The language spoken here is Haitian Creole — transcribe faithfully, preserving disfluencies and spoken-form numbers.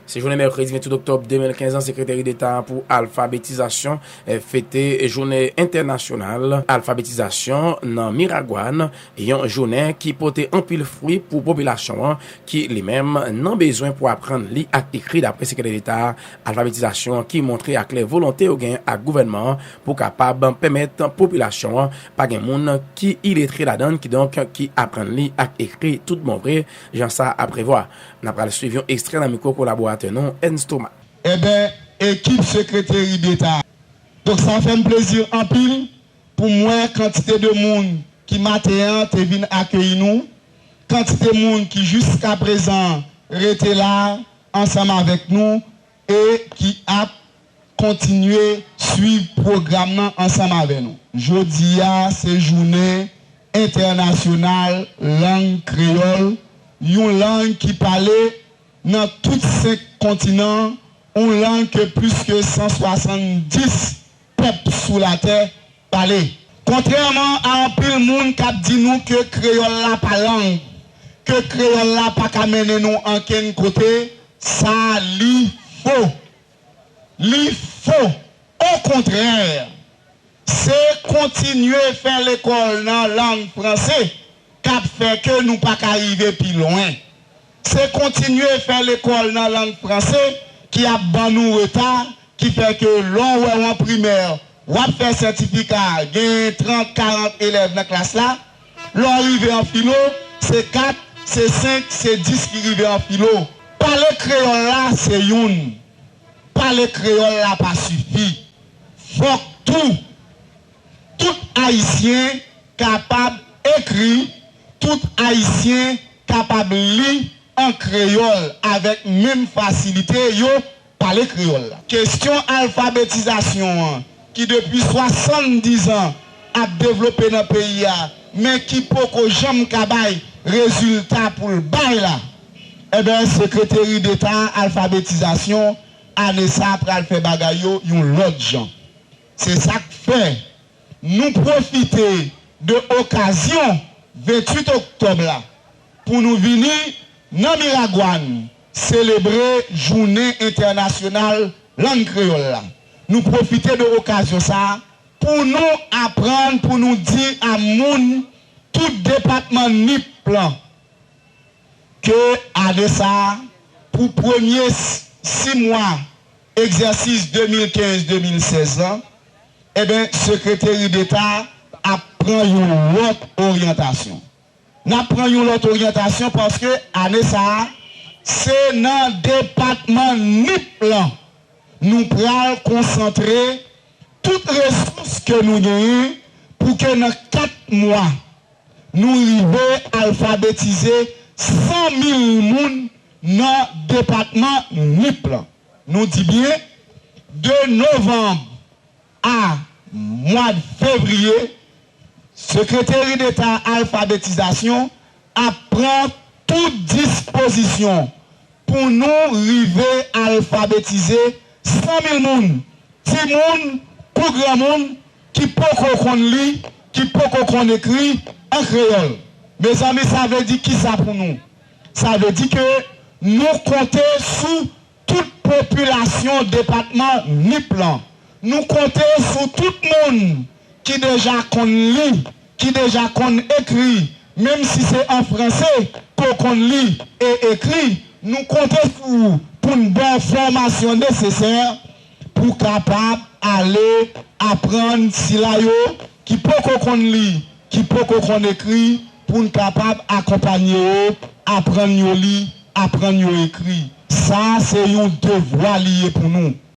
Se jounen mèkredi venntuit oktòb de mil kenz an, Sekreteri Deta pou Alfabetizasyon, eh, fete Jounen Entènasyonal Alfabetizasyon nan Miragwàn, yon jounen ki pote anpil fwi pou popilasyon an, ki li menm nan bezwen pou aprann li ak ekri, dapre Sekretè Deta Alfabetizasyon an, ki montre aklè volonte yo gen ak gouvènman an pou kapab pèmèt popilasyon an pa gen moun ki iletre ladan l, kidonk ki aprann li ak ekri tout bon vre, jan sa ap prevwa. N ap pral swiv yon ekstrè nan mikwo kolaboratè nou, Ernst Thomas. Enben, ekip Sekreteri Deta. Donk, sa fè m plezi anpil pou m wè kantite de moun ki maten an te vin akeyi nou, kantite moun ki jiskaprezan rete la ansanm avèk nou e ki ap kontinye swiv pwogram nan ansanm avè nou. Jodi a, se jounen entènasyonal lang kreyòl, yon lang ki pale nan tout senk kontinan, yon lang ke plis ke san swasanndis pèp sou latè pale. Kontrèman a anpil moun k ap di nou ke kreyòl la pa lang, ke kreyòl la pa ka mennen nou ankenn kote, sa li fo. Li fo. Okontrè, se kontinye fè lekòl nan lang franse k ap fè ke nou pa ka rive pi lwen. Se kontinye fè lekòl nan lang franse ki ap ban nou reta, ki fè ke lè w wè w an primè, w ap fè sètifika, gen trant, karant elèv nan klas la. Lè w rive an filo, se kat, se senk, se dis ki rive an filo. Pale kreyòl la, se youn. Pale kreyòl la pa sifi. Fòk tou, tout Ayisyen kapab ekri, tout Ayisyen kapab li an kreyòl avèk menm fasilite yo pale kreyòl la. Kesyon alfabetizasyon an, ki depi swasanndizan ap devlope nan peyi a, men ki poko janm ka bay rezilta pou l bay la, enben, Sekreteri Deta Alfabetizasyon, ane sa a, pral fè bagay yo yon lòt jan. Se sa k fè nou pwofite de okazyon venntuit oktòb la pou nou vini nan Miragwàn selebre Jounen Entènasyonal Lang Kreyòl la. Nou pwofite de okazyon sa a pou nou aprann, pou nou di a moun tout depatman Nip lan ke ane sa a, pou premye s-, sis mwa egzèsis de mil kenz de mil sèz lan, enben, Sekreteri Deta ap pran yon lòt oryantasyon. N ap pran yon lòt oryantasyon paske ane sa a, se nan depatman Nip lan nou pral konsantre tout resous ke nou genyen pou ke nan kat mwa, nou rive alfabetize san mil moun nan depatman Nip lan. Nou di byen, de novanm a mwa fevriye, Sekreteri Deta Alfabetizasyon ap pran tout dispozisyon pou nou rive alfabetize san mil moun, timoun kou granmoun, ki poko konn li, ki poko konn ekri an kreyòl. Mezanmi, sa vle di kisa pou nou? Sa vle di ke nou konte sou tout popilasyon depatman Nip lan. Nou konte sou tout moun ki deja konn li, ki deja konn ekri, menm si se an franse ke w konn li e ekri, nou konte sou ou pou n ba w fòmasyon nesesè pou w kapab ale aprann sila yo ki poko konn li, ki poko konn ekri, pou n kapab akonpanye yo, aprann yo li, aprann yo ekri. Sa a se yon devwa li ye pou nou.